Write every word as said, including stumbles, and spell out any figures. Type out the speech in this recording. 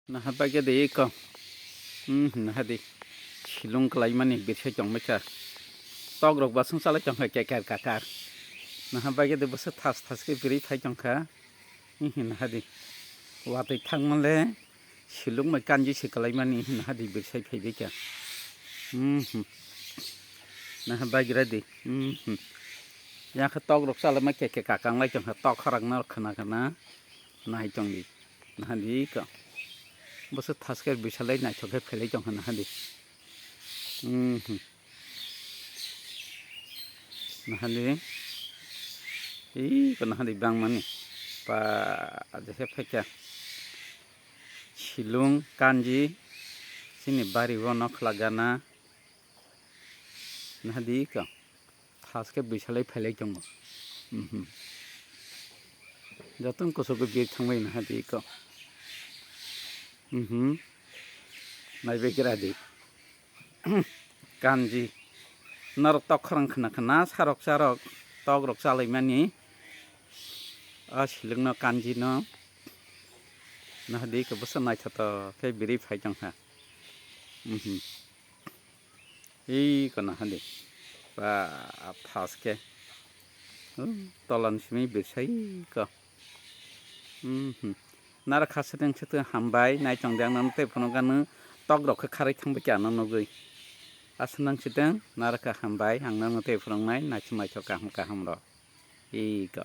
Naha bagya de eko. Hmm, naha di. Silung kalaimani birsai tongbaikha. Tok rok basung chalai tongkha keker kakar. Naha bagya de bwswk thas thas khe birwi phai tongkha. Hmm, naha di. Watwi thangmale silung bai kanji se kalaimani naha di birsai phaibaikha. Hmm, hmm. Naha bagira di. Hmm, hmm. Yang khe tok rok chalai ma keker kakang lai tongkha tok khorang no khna khna. Nai tong di. Naha di ko. Bwswk thas khe bisalai naithok khe phailai tong kha naha di. Mhm. Naha di. Ih, ko naha di bangmani. Pa, aje he phaikha. Silung, kanji, chini bari o nok khlagana. Naha di ko. Thas khe bisalai phailai tongo. Mhm. Jotono kuchugo bir thangbai naha di ko. Mhm. Naibai gira di. Kanji. Norok tok khorang khna khna sarok charok tok rok chalaimani. A silung no kanji no. Naha di ko bwswk naithotok khe birwi phai tong kha. Mhm. Ei ko naha di. Ba thas khe. Uh, tolan simi birsai ko. Mhm. Nara kha swtwng swtwng hambai, naitong di ang nono tei phunukgano tok rok khe kharwi thangbai khe ano nugwi. Aswk nang swtwng nara kha hambai, ang nono tei phunuknai naithok naithok kaham kaham rok. Ei ko.